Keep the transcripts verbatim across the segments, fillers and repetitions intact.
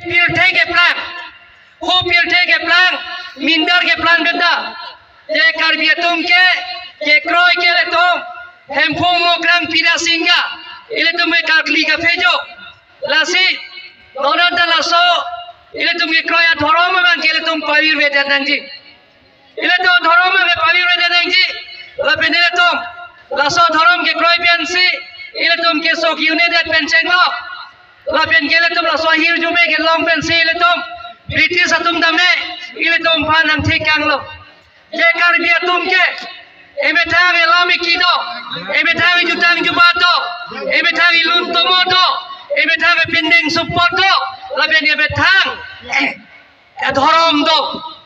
Pirthe keplang, ho pirthe keplang, mindar keplang pen ta, je Karbi atum ke, kekroi ke ilitum Hemphu Mukrang Pira Singha, ilitum ke karkli kaphejo. Lasi, non an ta laso ilitum kekroi adhorom abang ke ilitum pavirvedet nangji. Ilitum adhorom abang ke pavirvedet nangji. Lapen ilitum laso adhorom kekroi pensi ilitum keso ke-un'edet pen chenglo. Lapen ke ilitum laso ahirjume kelong pensi ilitum British atum tame ilitum aphan nangthekanglo. Je Karbi atum ke emethang elam eki do, emethang ejutang jubat do, emethang elun tomo do, emethang epindeng sumpot do, lapen emethang adhorom do.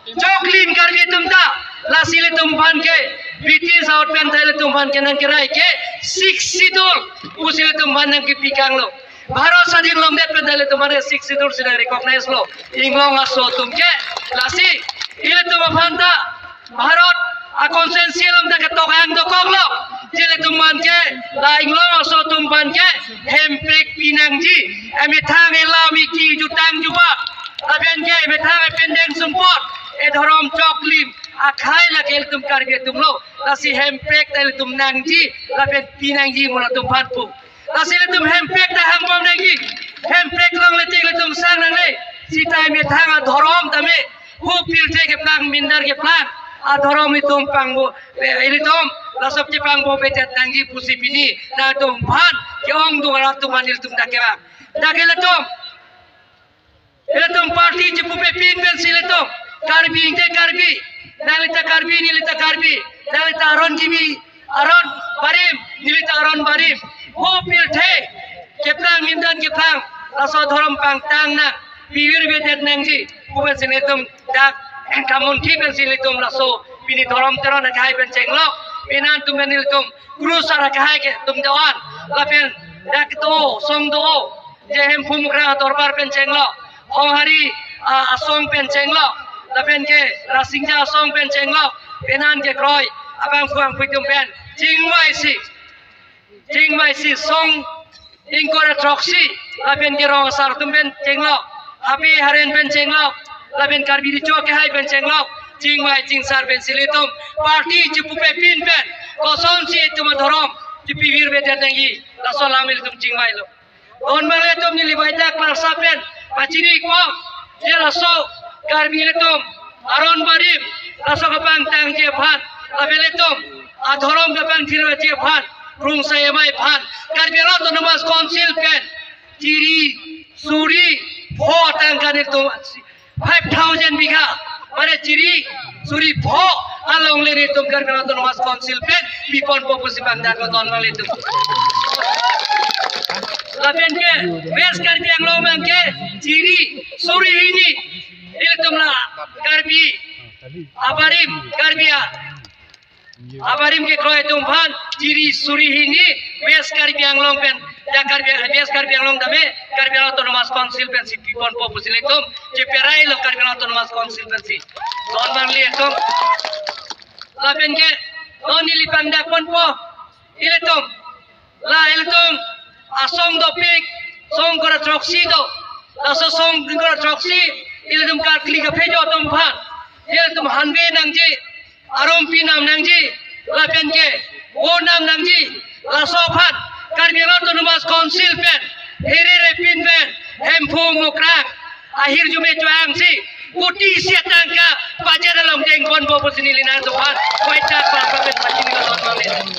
Choklim Karbi atum ta, lasi ilitum aphan ke British ahut pen ta ilitum aphan ke nangkerai ke Sixth Schedule pusi ilitum aphan nangkepikanglo. Bharat swadhin longdet pen ta ilitum aphan ke Sixth Schedule si nang-recognize lo Inglong aso atum ke. Lasi ilitum aphan ta Bharat a-constituency along ta ketok-ang dokoklo. Je ilitum aphan ke, la Inglong aso atum aphan ke hemprek pinangji. Emethang elam eki jutang jubat, lapen ke emethang epindeng sumpot, edhorom choklim akhai lake ilitum Karbi atum lo. Lasi hemprek ta ilitum nangji, lapen pinangji mo latum aphan pu. Lasi ilitum hemprek ta hangbom nangji. Hemprek longle tik ilitum sang nangne. Seta emethang adhorom tame, ho pirthe keplang, mindar keplang adhorom ilitum pangbo, eh, ilitum laso chepangbovedet nangji pusi pini nangtum aphan ke-ongdung arat atum aphan ilitum dak kevang. Dak ilitum, ilitum party chepupepin pensi ilitum, Karbi ingte Karbi, nanglita Karbi, nelita Karbi, nanglita aron kimi, aron barim, nelita aron barim, ho pirthe keplang, mindan keplang, laso adhorom pangtang nang, pavirvedet nangji pu pensi ilitum dak kamunthi pensi ilitum laso pini Dhorom Teron akhai pen chenglok, penan atum pen ilitum Kurusar akhai ke ilitum do-an, lapen dak do, song do, je Hemphu Mukrang adorbar pen chenglok, Honghari, ah, asong pen chenglok, lapen ke Rasingja asong pen chenglok, penan kekroi abangphu abangphi atum pen chingvaisi, chingvaisi song ingkoi ra throksi, lapen ke rong asar atum pen chenglok, Habe Haren pen chenglok, lapen Karbi Recho akhai pen chenglok, chingvai chingsar pensi ilitum party chepupepin pen kosonsi itum adhorom chepavirvedet nangji, laso alam ilitum chingvailo. Don abang ilitum neli baita klarsa pen pachini ikpo, je laso Karbi ilitum aron barim, laso kepangtangji aphan, lapen ilitum adhorom kepangthirji aphan, rungsai amei aphan, Karbi Anglong Autonomous Council pen chiri suri pho atangka nelitum, five thousand bigha, mane chiri suri pho alongle nelitum Karbi Anglong Autonomous Council pen piponpo pusi pangdaklo don abang ilitum. Lapen ke West Karbi Anglong abang ke chiri suri hini, ilitum la Karbi abarim, Karbi a abarim kekroi atum aphan chiri suri hini West Karbi Anglong pen, ya Karbi, West Karbi Anglong tame Karbi Anglong Autonomous Council pensi piponpo pusi ilitum cheperailo Karbi Anglong Autonomous Council pensi. Don abang ilitum. Lapen ke, non neli pangdakponpo, ilitum, la ilitum asong dopik, song ingkoi ra throksi do, laso song ingkoi ra throksi ilitum karkli kaphejo atum aphan ilitum hanve nangji, arumpi nam nangji, lapen ke vo nam nangji, laso aphan Karbi Anglong Autonomous Council pen, here repin pen, Hemphu Mukrang ahirjume chohangsi, kuti isi atangka budget along dengponpo pusi neli nangtum aphan baita klarsa pen pachini iklo don abang ilitum.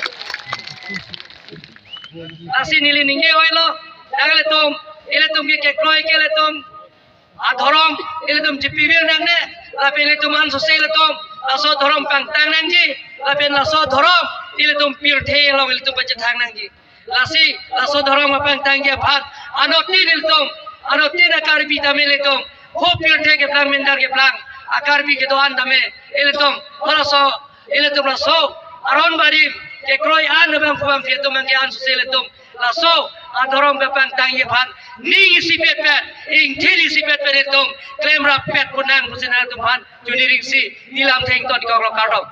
Lasi neli ningje oilo, dak ilitum, ilitum ke kekroi ke ilitum adhorom ilitum chepavir nangne, lapen ilitum ansose ilitum laso adhorom pangtang nangji, lapen laso adhorom ilitum pirthe along ilitum pachethang nangji. Lasi laso adhorom pangtangji aphan anuttin ilitum, anuttin a-Karbi tame ilitum, ho pirthe keplang, mindar keplang a-Karbi kedo-an tame ilitum, laso ilitum laso aron barim kekroi an abangphu abangphi atum abang ke ansose ilitum laso adhorom kepangtangji aphan ning isipet pen, ingthir isipet pen ilitum klemrappet ponnang pusi nangtum aphan choningri si neli lam thengton koklo, kardom.